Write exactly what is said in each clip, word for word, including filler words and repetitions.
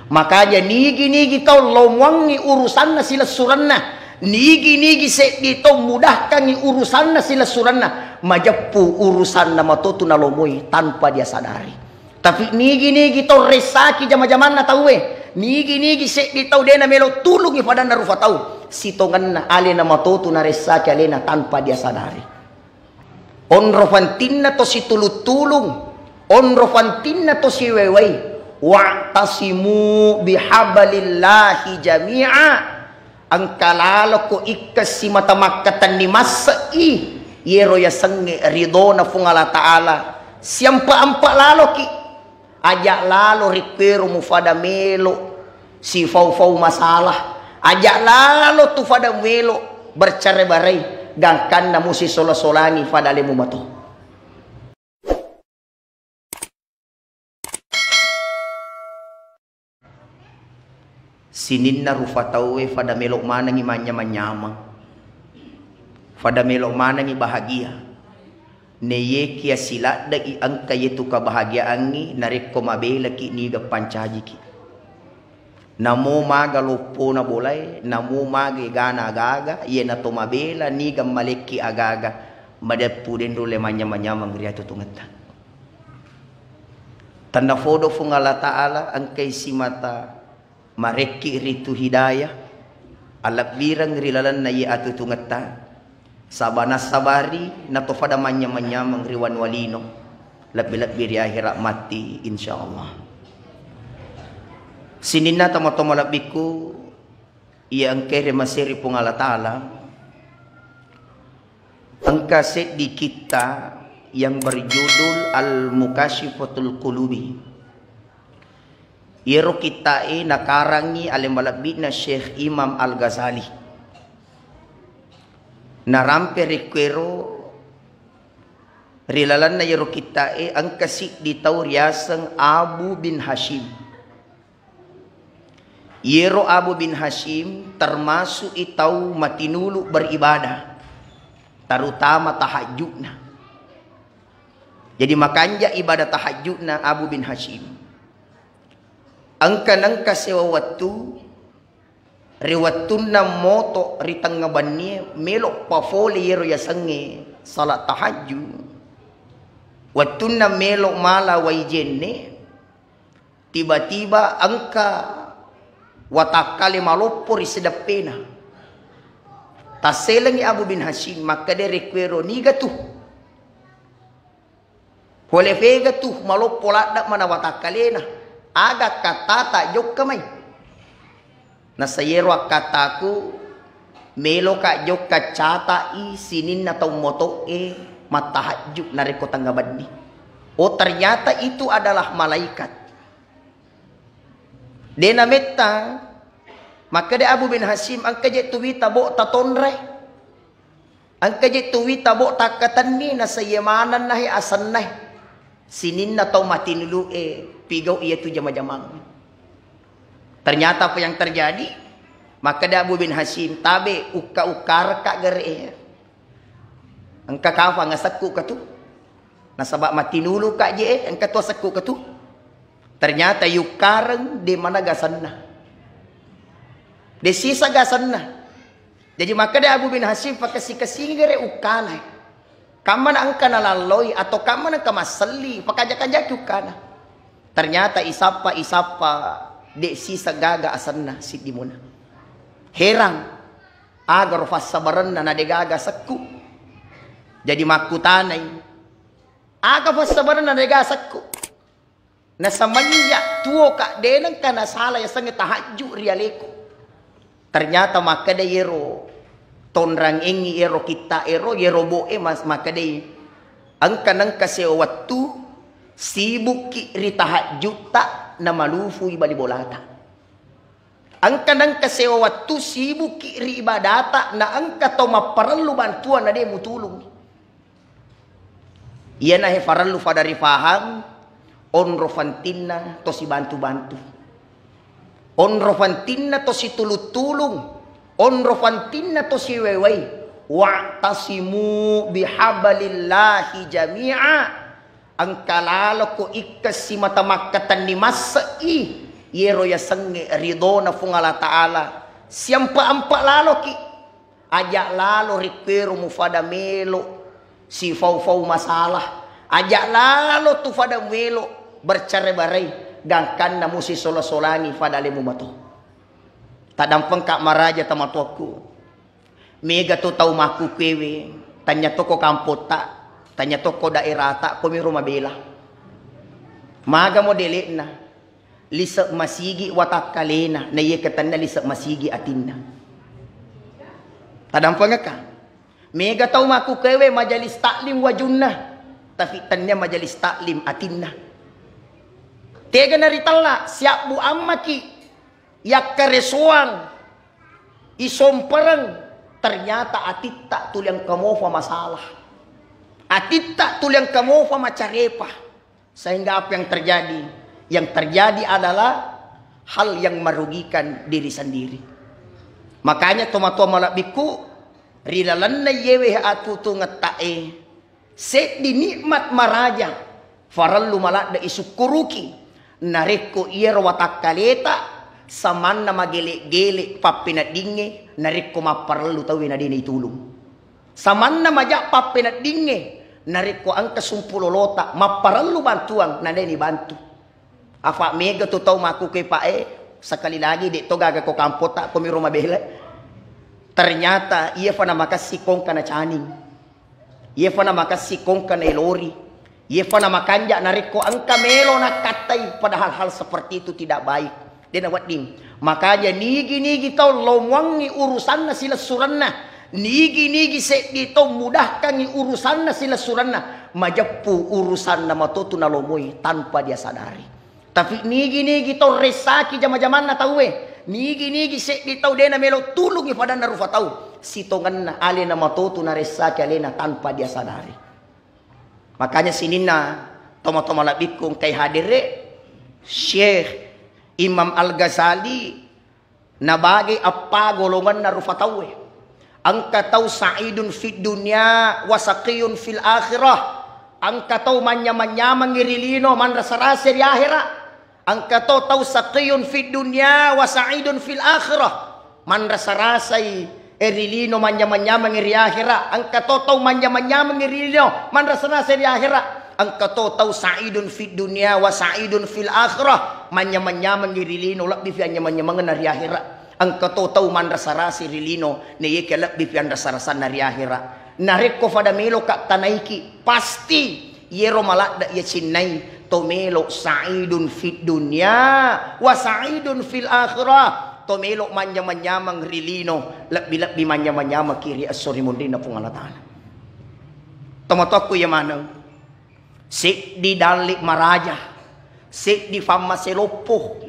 Makanya nigi-nigi tau lomoangngi urusanna silessurenna, nigi-nigi seddi tau mudahkangngi urusanna silessurenna, majeppu urusanna matotu nalomoi tanpa dia sadari. Tapi nigi-nigi tau ressaki jama-jamanna tauwe, nigi-nigi seddi tau de namelo tulungngi fadanna rufa tau, sitongenna alena matotu naressaki alena tanpa dia sadari. Onro fantinna to situlung-tulung, onro fantinna to siwewai. Wa'tasimu bihablillahi jami'a. Engka laloko ikkeng simata makkatenni masse'i yero yasengnge ridona Fuang Allah Ta'ala. Siampe-ampe laloki. Aja lalo rikkuero mufada melo sifau-fau masalah. Aja lalo tu fada melo bercerai-berai, gangkanna musisola-solangi fada alemu mato. Sininna rufa tauwe fada melo manengngi manynyamang-nyamang. Fada melo manengngi bahagia. Neyekia siladde'i engka yetu kebahagiaangngi narekko mabelaki niga pancajiki. Namo maga loppona bolae, namo maga egana agaga, iyena to mabela niga malekki agaga, madeppu denrulle manynyamang-nyamang ri atutungetta. Tennafodo Fuang Allah Ta'ala engkai simata marekki ritu hidayah, alebbireng ri lalenna iye atutungetta, saba nassabari natofada manynyameng-nyameng ri wanua lino, lebbi-lebbi ri ahera matti, insyaallah. Sininna tomatoa malebbikku, iya engkae rimaseri Puang Allah Ta'ala, engka seddi kitta yang berjudul Al-Mukasyifatul Qulubi. Iyaro kittae nakarangngi ale malebbi'na Syekh Imam Al-Ghazali. Narampe rekkuero ri lalenna iyaro kittae engka siddi tau riaseng Abu bin Hasyim. Iyero Abu bin Hasyim termasuk i tau matinulu beribadah, terutama tahajudna. Jadi makanja ibadah tahajudna Abu bin Hasyim. Engka nengka sewa wettu, ri wettunna moto ri tengnga bennie, melo pafole iyero yasengnge salat tahajud. Wettunna melo mala wai jenne, tiba-tiba engka watakkale maloppo ri sideppena. Tasselengngi Abu bin Hasyim, makkeda rekkuero, "Niga tu? Pole fega tu maloppo ladde mana watakkalena? Aga kattata jokka mai?" Nasa iyero akkattaku, meloka jokka catai sininna tau moto'e mattahajju narekko tengnga benni. Oh, ternyata itu adalah malaikat. De nametta, makkeda Abu bin Hasyim, engka je tu wita bo tatonrai. Engka je tu wita bo takkatenni, nasaiye manenna he asenna he. Sininna tau matinulu'e pigau iyatu jama-jamang. Ternyata apa yang terjadi? Makkeda Abu bin Hasyim, "Tabe, ukka-ukkarekka gere e. Engka kafang asekku katu. Nasaba matinuluka je e, engka tu asekku katu." Ternyata yukkareng de mana gasenna. De sisa gasenna. Jadi makkeda Abu bin Hasyim, "Pakessi-kessingi gere ukkana. Kammana engka nalalloi atau kammana engka masselli, pakaja-kajaki ukkana." Ternyata isappa-isappa de sisa gaga asenna siddi muna. Herang, aga ro fassabarenna na de gaga sekku. Jadi makkutanai, aga fassabarenna na de gaga sekku? Na semenjak tuoka de nengka nasala yasengnge tahajju ri aleku. Ternyata makkeda yero tonrang engngi yero kitta ero, yero bo e mas-, makkedai, "Engka nengka sewa wettu sibukki ri tahajjutta na malufui bali bolata. Engka nengka sewa wettu sibukki ri ibadata na engka tau mapparellu bantuan na de mutulungngi." Iyana he farellu fada rifahang, onro fantinna to sibantu-bantu. Onro fantinna to situlung-tulung, onro fantinna to siwewai. "Wa'tasimu bihablillahi jami'a." Engka laloko ikkeng simata makkatenni masse'i Iyero yasengnge ridhona Puang Allah Ta'ala, siampe-ampe laloki. Aja lalo rikkuero mufada melo sifau-fau masalah. Aja lalo tu fada melo bercerai-berai, gangkanna musisola-solangi fada alemu mato. Tadampengka maraja tomatoakku. Mega to tau makkukkuewe, tanya toko kampotta, tanya toko daerata, komiro mabela. Maga modele'na? Lise masigi watakkalena, na iye ketenna lise masigi atinna. Tadampengekka? Mega tau makkukkuewe majelis taklim wajunna, tapi tennia majelis taklim atinna. Tega naritella, siabbu ammaki, yakkaresoang, isompereng, ternyata atitta tuli engka mofa masalah. Atitta tuli engka mofa macarepa. Sehingga apa yang terjadi? Yang terjadi adalah hal yang merugikan diri sendiri. Makanya tomatoa malebbiku, ri lalenna yewe atutungetta'e, seddi nikmat maraja farellu maladde isukkuruki. Narekko iyaro watakkaleta samanna magele-gele pappeneddingnge, narekko mapparellu tauwe nadena itulung. Samanna maja pappeneddingnge, narekko engka sumpulolota mapparellu bantuang, nadena ibantu. Afa mega tu tau makkukue pa'e, sekali lagi de to gaga ko kampota, komiro mabela. Ternyata iya fa namakessi kongka nacaning. Iya fa namakessi kongka naelori. Iya fa namakanja narekko engka melo nakkattai, padahal hal seperti itu tidak baik. De nawedding. Makanya nigi-nigi tau lomoangngi urusanna silessurenna, nigi-nigi seddi tau mudahkangngi urusanna silessurenna, majeppu urusanna matotu nalomoi tanpa dia sadari. Tapi nigi-nigi tau ressaki jama-jamanna tauwe, nigi-nigi seddi tau de namelo tulungi fadanna rufa tau, sitongenna alena matotu naressaki alena tanpa dia sadari. Makanya sininna tomatoa malebbiku engkai hadere, Syekh Imam Al-Ghazali nabagai eppa golonganna rufa tauwe. Engka tau sa'idun fid dunya wa saqiyun fil akhirah. Engka tau manynyameng-nyamengngi ri lino, manrasa-rasa ri ahera. Engka to tau saqiyun fid dunya wa sa'idun fil akhirah. Manrasa-rasai, eh, ri lino manynyameng-nyameng ri ahera. Engka to tau manynyameng-nyameng ri lino, manrasa-rasa ri ahera. Engka to tau sa'idun fid dunya wa sa'idun fil akhirah. Manynyameng-nyameng ri lino, lebbi fi anynyameng-nyamengenna ri ahera. Engka to tau manrasa-rasa ri lino, na iye ke lebbi fi anrasa-rasanna ri ahera. Narekko fada meloka tanaiki, pasti iyero maladde iya cinnai to melo sa'idun fid dunya wa sa'idun fil akhirah, to melo manynyameng-nyameng ri lino, lebbi-lebbi manynyameng-nyamengki ri esso ri munrinna Puang Allah Ta'ala. Tomatoakku iya maneng, seddi dalle maraja, seddi fammase loppo,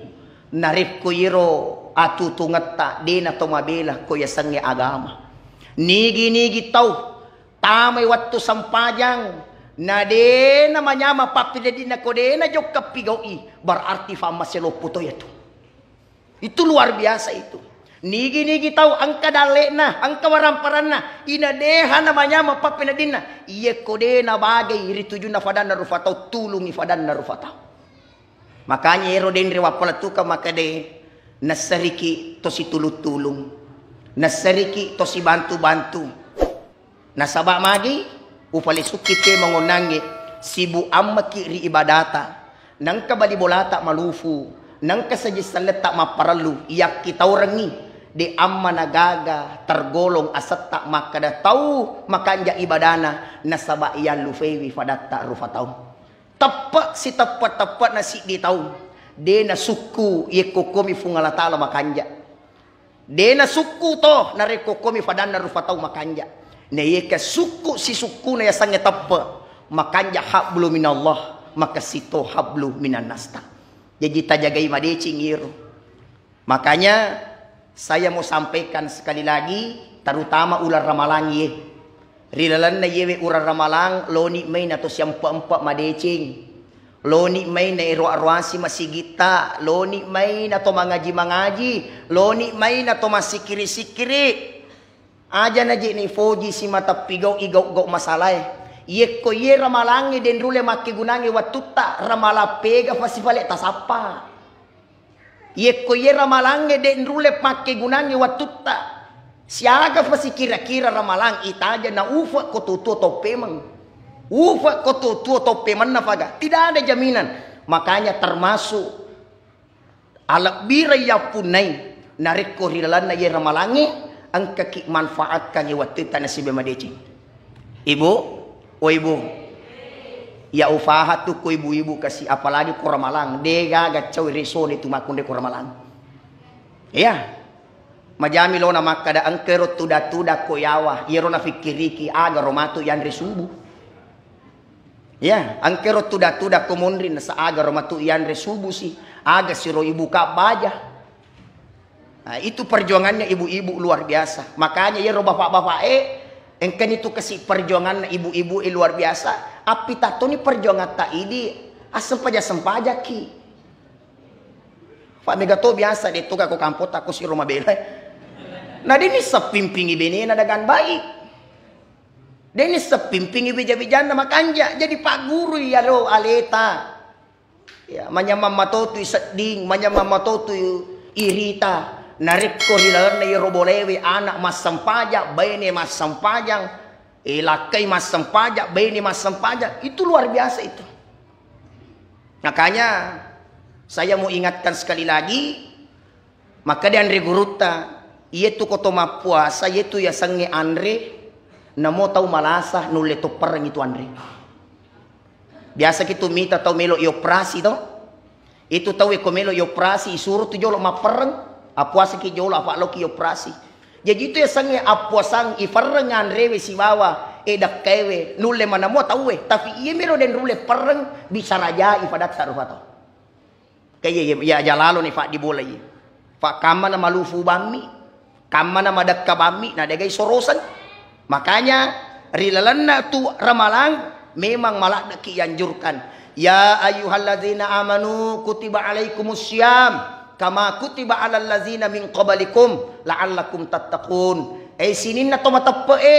narekko iyero atutungetta dena to mabela ko yasengnge agama. Nigi-nigi tau tamai wettu sempajang, na dena manyameng pappeneddinna ko dena jokka pigau'i, berarti fammase loppo to iyatu. Itu luar biasa itu. Nigi-nigi tau engka dalle'na, engka waramparanna, ina deha namanyameng pappeneddinna, iyekko de nabagai ri tujunna fadanna rufa tau, tulungi fadanna rufa tau. Makanya ero denre wappalettukeng makkeda, nasseriki to situlung-tulung, nasseriki to sibantu-bantu. Nasaba magi? Upalesukki te mangonnangnge, sibuk ammeki ri ibadata, nengka bali bolata malufu, nengka saji selletta mapparellu, yakkitaurengngi, de amma nagaga tergolong asetta makkeda tau makanja ibadana, nasaba yallufewi fadatta rufa tau. Teppe siteppe-teppe'na siddi tau, de nasukku yekko komi Fuang Allah Ta'ala makanja. De nasukku to narekko komi fadanna rufa tau makanja. Na yekka sukku sisukkuna yasengnge teppe, makanja hablu minallah, makessing to hablu minannasta. Jaji tajagai madeceng iyero. Makanya, saya mau sampaikan sekali lagi, terutama uleng Ramalang ye. Ri lalenna yewe uleng Ramalang, loni mai nato siampe-empe madeceng. Loni mai na ero aroasi masigitta, loni mai nato mangaji-mangaji, loni mai nato massikkiri-sikkiri. Aja naje ni foji simata pigau igau-gau masalae. Yekko iye Ramalangnge denrule makkegunangnge wattutta, Ramalang pega fasifale tasappa. Yekko iye ramalangnge de' nrulle pakkegunangngi wattutta. Siaga fa sikira-kira ramalang itaja na ufe' ko tutuo toppemeng. Ufe' ko tutuo toppemenna faga. Tidak ada jaminan. Makanya termasuk alebbireng yappunnai narekko ri lalenna iye ramalangnge engkaki manfaatkangngi wattutta nasibe madeceng. Ibu, o ibu, ya ufaha tu ko ibu-ibu kasi, apalagi ko ramalang, de' gaga cau resoni tu makkunrai ko ramalang. Iya. Majami lona makkada engkero tuda-tuda ko yawa, iyero nafikkiriki aga ro matu yanre subuh. Iya, engkero tuda-tuda ko monri nasa aga ro matu yanre subuh si, aga siro ibuka baja. Nah, itu perjuangannya ibu-ibu luar biasa. Makanya iyero bapak-bapak e, engkani tu kasi perjuanganna ibu-ibu e luar biasa. Appi tattoni perjuangan ta idi, assempajang-sempajaki. Pak mega to biasa de' to ga ko kampota ko siro mabela. Nah, de' ni sepimpingi benena dengan baik. De' ni sepimpingi bija-bijanna makanja. Jadi pagguru iyaro aleta. Ya, manyamang matotui sedding, manyamang matotui irita. Narekko ri lalenna iyaro bolewe, anak massempajang, baine massempajang, eh, lakkai massempajang, baine massempajang, itu luar biasa itu. Makanya saya mau ingatkan sekali lagi, makkeda anre gurutta, iyetu ko to mappuasa, iyetu yasengnge anre, namo tau malasa nulle toppereng itu anre. Biasa ki tu mita tau melo ioperasi to. Itu tau ko melo ioperasi, isuro tu jolo mappereng, appuasaki jolo, apa loki ioperasi. Jadi itu yasengnge appuasang, iperreng anrewe sibawa e dakkaewe, nulle manamo tauwe, tapi iye melo de' nrulle perreng, bisa rajai fadatta rufa to. Kaya iya, iya, iya, aja lalo ni faddi bola iya. Fa kamma na malufu bammi, kamma na madekka bammi, na degai sorosan. Makanya ri lalenna tu ramalang memang maladde ki anjurkan. Ya ayyuhallazina amanu kutiba alaikumus siyam kama kutiba alal lazina min qablikum la'allakum tattaqun. Eh, sininna to mateppe e,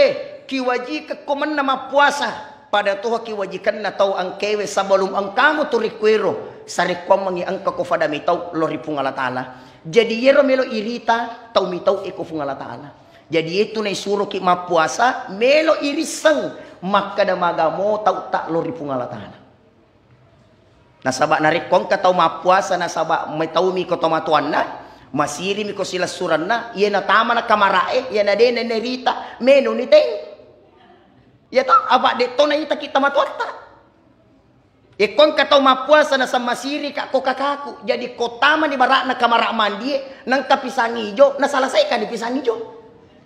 kiwajikekko menna mappuasa. Pada toha kiwajikenna tau engkaewe sebelum engkamu tu rikkuero, sarekkuammengngi engka ko fada mitau lao ri Puang Allah Ta'ala. Jadi iyero melo irita tau mitau e ko Puang Allah Ta'ala. Jadi iyetu naisuroki mappuasa, melo irisseng makkeda magamo tau ta lao ri Puang Allah Ta'ala. Nasaba narekko engka tau mappuasa nasaba metaumi ko tomatoanna, masirimi ko silessurenna, iya natamana kamara e, iya na de' nairita, menuni teng. Iya to, apa de' to naitaki tomatoatta. Ikko engka tau mappuasa nasammasirika ko kakaku, jadi ko tamani bara'na kamara mandie, nengka pisang ijo, nasalesaikan di pisang ijo.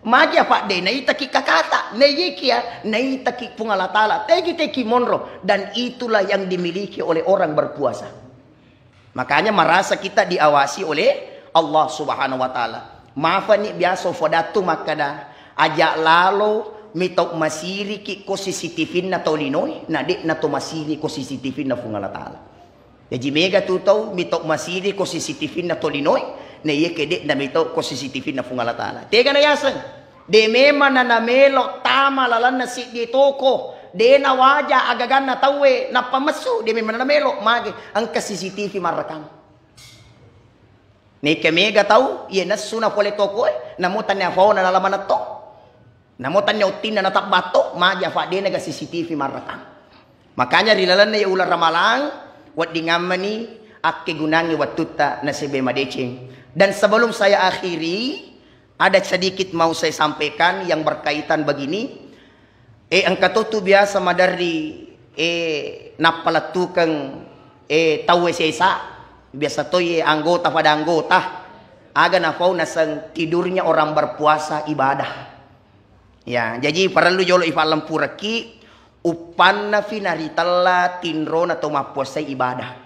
Magi apa de' naitaki kakata, naiyekia naitaki Puang Allah Ta'ala, tegi-tegi monro, dan itulah yang dimiliki oleh orang berpuasa. Makanya merasa kita diawasi oleh Allah Subhanahu wa Ta'ala. Mafani biasa fodattu makkada, aja lalo mitau masiriki ko C C T V-na tau linoe, na de'na to masiri ko C C T V-na Puang Allah Ta'ala. Jaji mega tu tau mitau masiri ko C C T V-na tau linoe, na iya ke de'na mitau ko C C T V-na Puang Allah Ta'ala. Tegana yaseng. De' memang na namelo tama lalenna siddi toko, de' nawaja agaganna tauwe, nappa messu, de' memang na namelo, mage, engka C C T V marrekang. Neke mega tau, iye nessuna pole tokoe, namo tannia fauna nala manetto. Namo tannia ottinna natabbatto, mage afa' de' naga C C T V marrekang. Makanya ri lalenna iye uleng ramalang, weddingammani akkegunangngi wettutta nasebe madeceng. Dan sebelum saya akhiri, ada sedikit mau saya sampaikan yang berkaitan begini. Eh, engka to tu biasa maderri, eh, nappalettukeng, eh, tauwe sesa. Biasa to ye anggota pada anggota. Aga nafau naseng tidurnya orang berpuasa ibadah. Ya, jaji parellu jolo ifallempurekki, uppannafi naritella tinrona tau mappuasai ibadah.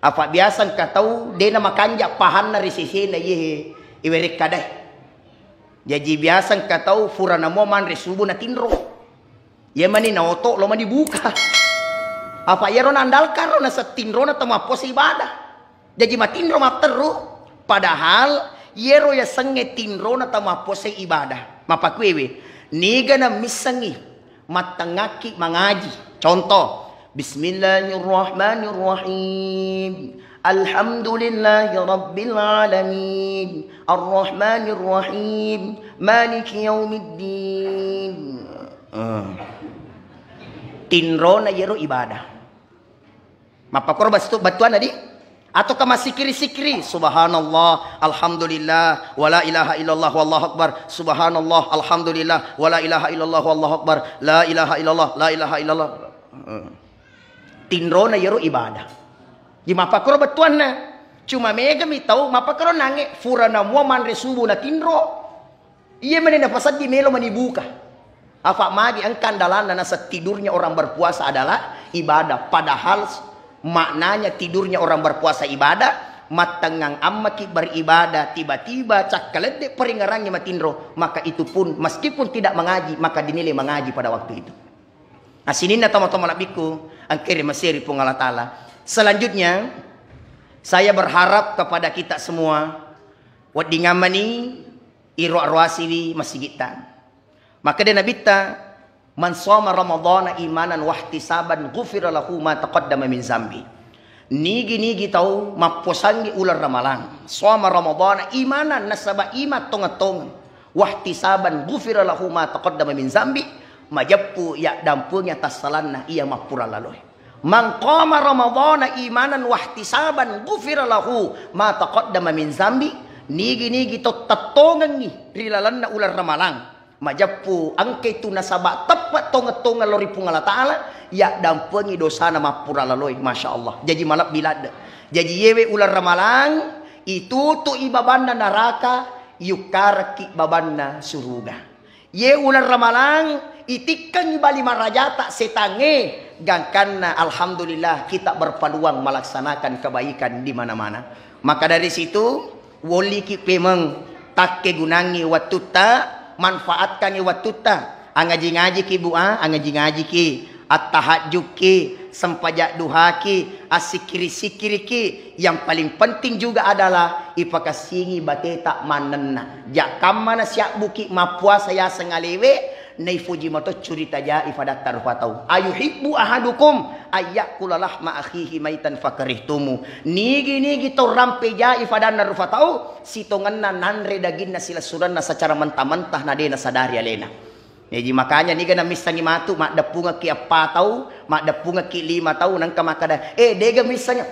Apa biasa engka tau de' namakanja pahanna ri sesena iye iwerekkadae. Jaji biasa engka tau furana mua manre subuh natinro. Iya mani naoto lo mani buka. Apa iyaro naandalkan ro naseng tinrona tau mappuasa ibadah. Jaji matinro matteru, padahal iyero yasengnge tinrona tau mappuasa ibadah. Mappakuewe, niga na missengngi mattengngakki mangaji. Contoh, Bismillahirrahmanirrahim. Alhamdulillahi rabbil alamin, arrahmanir rahim, maliki yaumiddin. Eh. Tinrona yero ibadah. Mappakoro bastu-, battuanna di? Ataukah massikiri-sikiri? Subhanallah, alhamdulillah, wala ilaha illallah, wallahu akbar. Subhanallah, alhamdulillah, wala ilaha illallah, wallahu akbar. La ilaha illallah, la ilaha illallah. Eh. Tinrona yero ibadah. Di mappakoro battuanna. Cuma megami tau mappakoro nange furana mua manre subuh na tinro. Iya mani napasaddi melo mani buka. Afa magi engka andalanna nasa tidurnya orang berpuasa adalah ibadah. Padahal maknanya tidurnya orang berpuasa ibadah, mattengngang ammaki beribadah, tiba-tiba cakkaledde peringarannya matinro, maka itu pun meskipun tidak mengaji, maka dinilai mengaji pada waktu itu. Nah, sininna tama-tama labbiku, engkere maseri Puang Allah Ta'ala. Selanjutnya, saya berharap kepada kita semua, weddingammani iroa-roasiwi masigitta. Makkeda Nabitta, "Man shoma Ramadhana imanan wahtisaban ghufira lahu ma taqaddama min zambi." Nigi-nigi tau mappuasangngi uleng Ramalang, shoma Ramadhana imanan, nasaba iman tongeng-tongeng, wahtisaban ghufira lahu ma taqaddama min zambi, majeppu yaddampengi atassalanna iya mappura laloe. Man qama Ramadhana imanan wahtisaban ghufira lahu ma taqaddama min zambi. Nigi-nigi to tettongengngi ri lalenna uleng Ramalang, majeppu engkai tu nasaba teppe tongeng-tongeng lao ri Puang Allah Ta'ala, yaddampengi dosana mappura laloe. Masya Allah. Jaji malebbi ladde. Jaji yewe uleng Ramalang, itutu'i babanna naraka, yukkarekki babanna suruga. Ye uleng Ramalang, itikkengngi bali marajata setangnge, gangkanna alhamdulillah kita berpeluang melaksanakan kebaikan di mana-mana. Maka dari situ, wolliki pemeng takkegunangngi wattutta, manfaatkangngi wattutta. Angaji-ngajiki, Bu, a, angaji-ngajiki, attahajjukki, sempajang duhaki, assikkiri-sikkiriki. Yang paling penting juga adalah ipakassingi bateta mannenna. Ja kammana siabbuki mappuasa yaseng alewe, naifuji mato curita jai fadatta rupa tau. Ayuhibbu ahadukum ayyakula lahma akhihi maitan fakarihtumu. Nigi-nigi tau rampe jai fadanna rupa tau, sitongenna nanre daginna silessurenna secara mentah-mentah na de nasadari alena. Jaji makanya niga namissengngi matu, maddeppungekki eppa tau, maddeppungekki lima tau, nengka makkada, "Eh, dega missengngi?"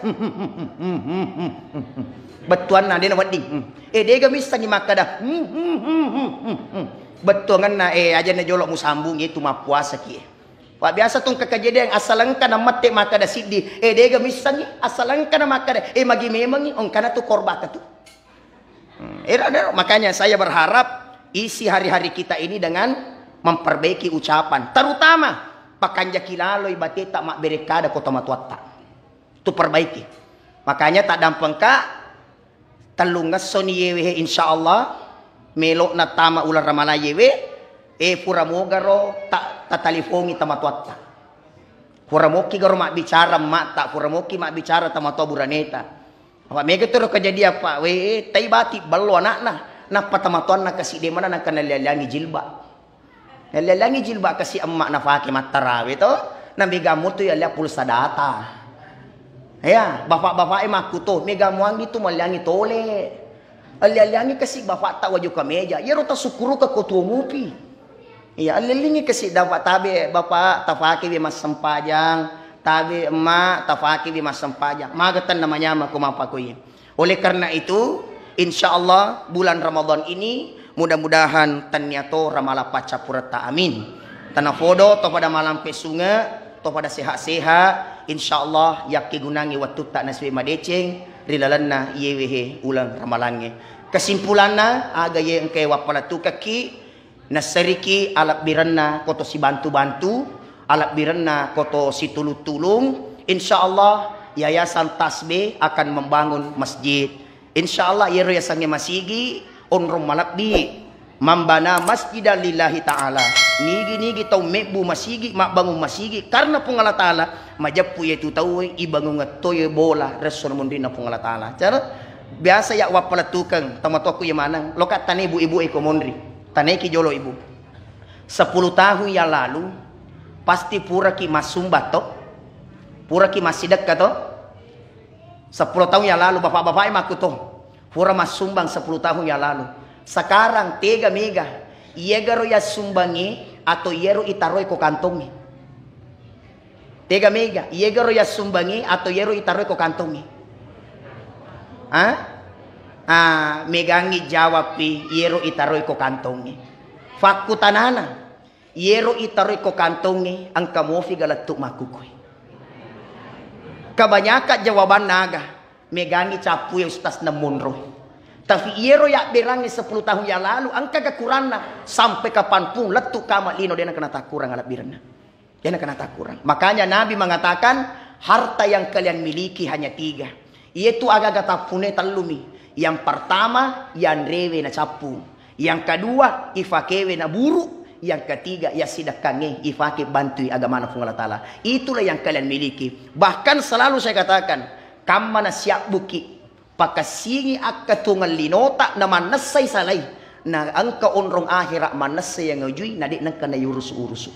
Bettuanna de nawedding. "Eh, dega missengngi?" Makkada, bettuangenna, "Eh, ajanna jolo musambung itu mappuasaki." Pak biasa tu engka kejadian, asal engka namette makkada siddi, "Eh, dega missengngi?" Asal engka na makkada, "Eh, magi memengngi?" Engkana tu korba tu. Hmm, ero, ero. Makanya saya berharap isi hari-hari kita ini dengan memperbaiki ucapan, terutama pakanjaki laloi bateta mabbere kada ko tomatoatta. Tu perbaiki. Makanya taddampengka tellungessoni yewe, insyaallah melo'na tama uleng Ramalang yewe, eh, pura mogaro ta-, tatalifongi tomatoatta. Pura mokki garo mabbicara emma'ta, pura mokki mabbicara tomatoa buraneta. Apa mega tero kejadian, Pak, we, tai bati bello anakna, nappa tomatoanna kasi de mana nangka nalliang-liangi jilbab. Nalliang-liangi jilbab kasi emma nafake mattarawe to, na mega mutu yalliang pulsa data. Ya, bapak-bapak e makkuto, mega muangi tu malliangi tole. Alliang-liangi kasi bapakta waju kameja, iyaro tasukkuruka ko tuo mupi. Iya, allellingi kasi dapat tabe, Bapak, tafakewi massempajang, tabe, Emma, tafakewi massempajang. Maga tenna manyameng ko mappakoiye. Oleh karena itu, insya Allah bulan Ramadan ini mudah-mudahan tennia to ramalang paccappuretta. Amin. Tanafodo to pada malampe sunge, to pada sehat-sehat, insya Allah yakkegunangngi wattutta nasiwe madeceng ri lalenna iyewehe uleng ramalangnge. Kesimpulanna, aga ye engkae wappalettukekki, nasseriki alebbirenna koto sibantu-bantu, alebbirenna koto situlung-tulung, insya Allah Yayasan Tasbih akan membangun masjid. Insya Allah yero yasengnge masigi, onrong malebbi. Mambana masjidan lillahi ta'ala. Nigi-nigi tau mebbu masigi, mabbangung masigi karena Puang Allah Ta'ala, majeppu yetu tauwe ibangungeng toye bola resso monrinna Puang Allah Ta'ala. Cara biasa ya wappalettukeng tomatoakku ye maneng, loka tane ibu-ibu e ko monri. Taneki jolo ibu. Sepuluh tahun yang lalu, pasti puraki massumbang to? Puraki massidekka to? Sepuluh tahun yang lalu, bapak-bapak makkuto, pura massumbang sepuluh tahun yang lalu. Sekarang tega mega, iyegaro yassumbangi atau iyero itaroi ko kantongi? Tega mega, iyegaro yassumbangi atau iyero itaroi ko kantongi? Ah? Ah, megangi jawabpi iyero itaroi ko kantongi. Fakkutanana, iyero itaroi ko kantongi, engka mofi ga lettu makkukui? Kebanyakan jawabanna aga, megangi cappu ya ustaz namonroi. Tapi iyero yabberangi sepuluh tahun yang lalu, engka ga kuranna, sampai kapanpun lettu kama lino dena kena takurang alabbirenna. Dena kena takurang. Makanya Nabi mengatakan, harta yang kalian miliki hanya tiga. Iyatu aga-aga tappune tellumi. Yang pertama, yanrewe na cappu. Yang kedua, ifakewe na buru. Yang ketiga, ya sidekkangnge ifake bantui agamana Puang Allah Ta'ala. Itulah yang kalian miliki. Bahkan selalu saya katakan, kamma na siabbuki pakassingi akkatungeng linota na mannessai salai, na engka onrong akhera mannessai yang ngajui na de nengka na yurusu-urusu.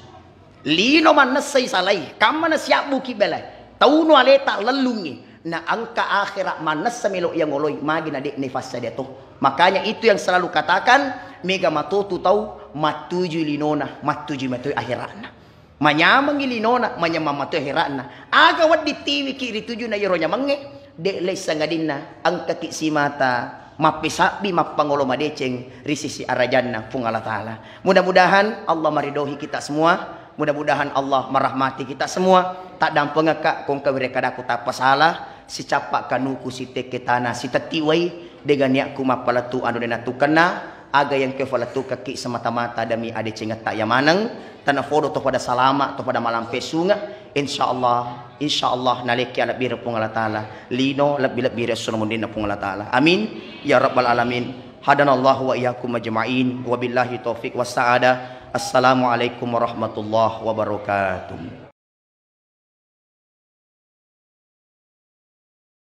Lino mannessai salai, kamma na siabbuki belai, tauno aleta lellungngi, na engka akhera mannessa melo yang ngoloi magi na de ne fassada to. Makanya itu yang selalu katakan, mega matotu tau mattujui linona, mattujui matoi akherana. Manyamengngi linona, manyameng matoi akherana. Aga wedding tiwiki ritujuna iyero nyamengnge, de lei sangadinna engkaki simata mappesabbi mappangolo madeceng ri sisi arajanna Puang Allah Ta'ala. Mudah-mudahan Allah maridohi kita semua. Mudah-mudahan Allah merahmati kita semua. Taddampengekka kongka wirekadaku tappa salah, sicappa kanuku sitekke tana sitetti wai, dega niakku mappalettu anu de natukenna, aga yang kefalettukekki semata-mata demi adecengetta ya maneng, tanafodo to pada salama, to pada malampe sunge, insyaallah, insyaallah nalekki alebbire Puang Allah Ta'ala, lino lebbi-lebbire esso mundinna Puang Allah Ta'ala. Amin ya rabbal alamin. Hadanallahu wa iyyakum ajma'in. Wabillahi taufiq was sa'adah. Assalamualaikum warahmatullahi wabarakatuh.